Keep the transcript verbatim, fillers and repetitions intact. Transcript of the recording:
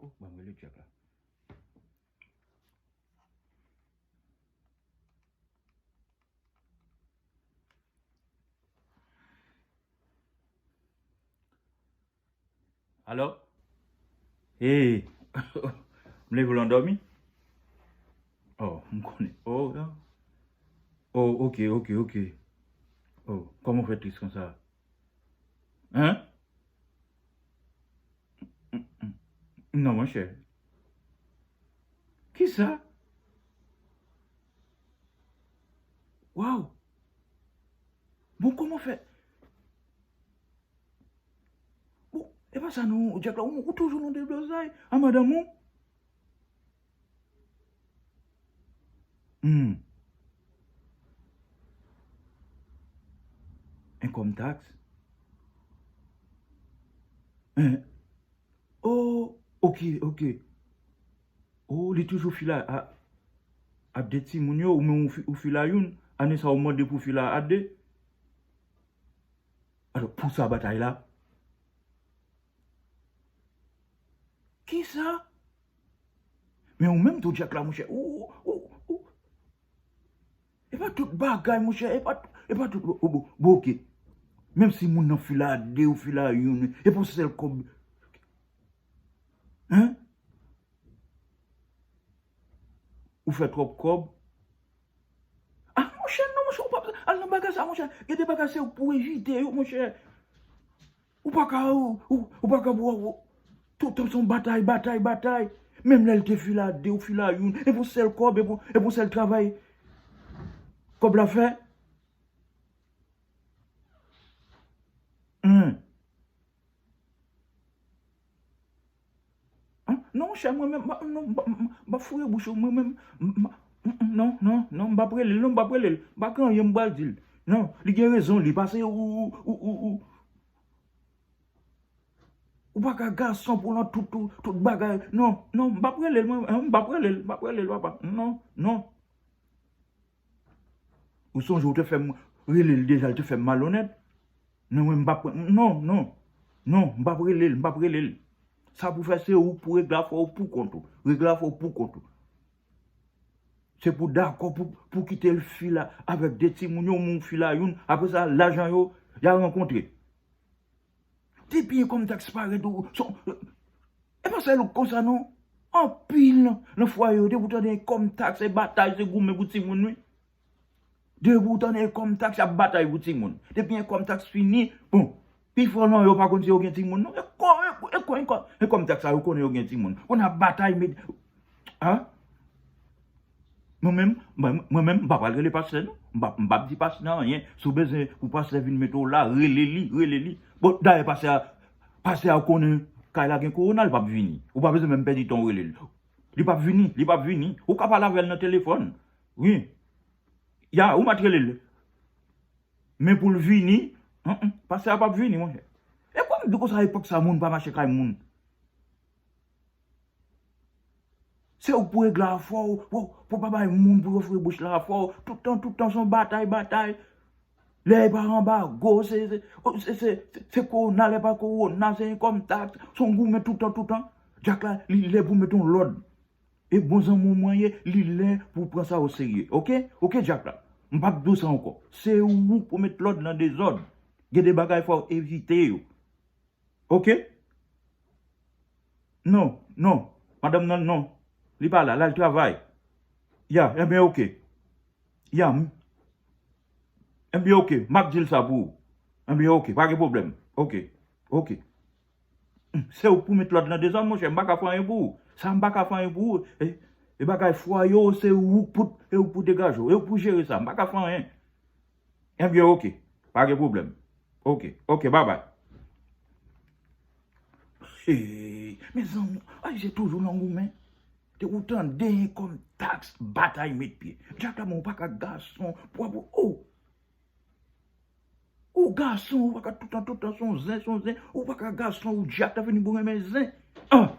Oh, ban m rele Jack la. Alo? Hey! M leve w nan dòmi? Oh, m konnen. Oh, oh, ok, ok, ok. Oh, kòman w fè tris konsa? Hein? Non, monchè. Kisa? Waw! Bon, kòman fè? Bon, e pa sa non, Jack la, ou, ou toujou nan deblozay a madanm ou? Hmm. Income tax? Hein? Oh, ok, ok. Oh, li toujou file a, a, a de timoun yo, ou menm ou fi-, ou file a youn. Ane sa ou mande pou file a de. Alò, pou sa batay la. Kisa? Men ou menm tou, Jack la, monchè. Ou, ou, ou, ou. E pa tout bagay, monchè. E pa, e pa tout. Bon, bon, bon, ok. Menm si moun nan file a de, ou file a youn, e pou sèl kòb. Hein? Ou fè twòp kòb? Ah, monchè, non, monchè, ou pa al nan bagay sa, monchè. Gen de bagay se ou pou evite yo, monchè. Ou pa ka, ou, ou, ou pa ka, ou, ou, tout tan se yon batay, batay, batay. Menm lè l te file a de, ou file a youn, e pou sèl kòb, e pou, e pou sèl travay kòb la fè. Hmm. An, non, monchè, mwen menm, m, non, m, m, m ap foure bouch ou, mwen menm, m, m, m, m, non, non, non, m p ap rele l, non, m p ap rele l. M pa gen anyen m pral di l. Non, li gen rezon, li pase ou, ou, ou, ou, ou. Ou pa ka gason pou lan tout, tout, tout bagay. Non, non, m p ap rele l, mwen, m p ap rele l, m p ap rele l, papa. Non, non. Ou sonje ou te fè m rele l deja, l te fè m malonèt? Non, mwen, m p ap, non, non. Non, m p ap rele l, m p ap rele l. Sa pou fè se ou pou regle afè w pou kont ou. Regle afè w pou kont ou. Se pou dakò pou, pou kite l file avèk de timoun yo, moun file a youn. Apre sa, lajan yo, y a rankontre. Depi income tax parèt ou, son, e pa sèl ou k konsa non. Anpil nan, nan fwaye yo, depi w tande income tax, se batay, se goumen pou timoun, wi. Depi w tande income tax, y ap batay pou timoun. Depi income tax fini, bon, pifò nan yo pa konn si yo gen timoun, non. E kò, e kò, e kò, income tax sa, yo konnen yo gen timoun. Kounye a batay, met, a? Mwen menm, mwen, mwen menm, m pa pral rele pastè, non. M p ap, m p ap di pastè anyen. Si w bezwen pou pastè vin mete w la, rele li, rele li. Bon, dayè, pastè a, pastè a konnen kay la gen kowona, li p ap vini. Ou pa bezwen menm pèdi tan w rele l. Li p ap vini, li p ap vini. Ou ka pale avè l nan telefòn. Wi. Ya, ou mèt rele l. Men pou l vini, pastè a p ap vini, monchè. E kòm di konsa, epòk sa, moun pa mache kay moun. Se ou k pou regle afè w, pou, pou pa bay moun pou yo foure bouch lan afè w. Tout tan, tout tan, se yon batay, batay. Lè e pa anbago, se, se, se, se, se, se kowona, lè pa kowona, se income tax, se yon goumen tout tan, tout tan. Jack la, li lè pou mete yon lòd. E bon zanmi w mwen ye, li lè pou pran sa oserye. Oke? Oke, Jack la. M p ap di w sa ankò. Se ou k pou met lòd nan dezòd. Gen de bagay fò w evite yo. Oke? Non, non. Madanm nan, non. Li pa la, l al travay. Ya, enben, oke. Ya, m, enben, oke. M ap di l sa pou ou. Enben, oke. Pa gen pwoblèm. Oke. Oke. Se ou k pou met lòd nan dezòd, monchè. M pa ka fè anyen pou ou. Sa, m pa ka fè anyen pou ou. E, e bagay fwaye w, se ou k pou, e ou k pou degaje w. E ou k pou jere sa. M pa ka fè anyen. Enben, oke. Pa gen pwoblèm. Oke. Oke, babay. Hey, mezanmi, Ayisyen toujou nan goumen. Te ou tande income tax, batay met pye. Jack la, men ou pa ka gason, pwòp, oh! Ou gason, ou pa ka tout tan, tout tan, se yon zen, se yon zen. Ou pa ka gason, ou Jack la vini pou renmen zen. Ah!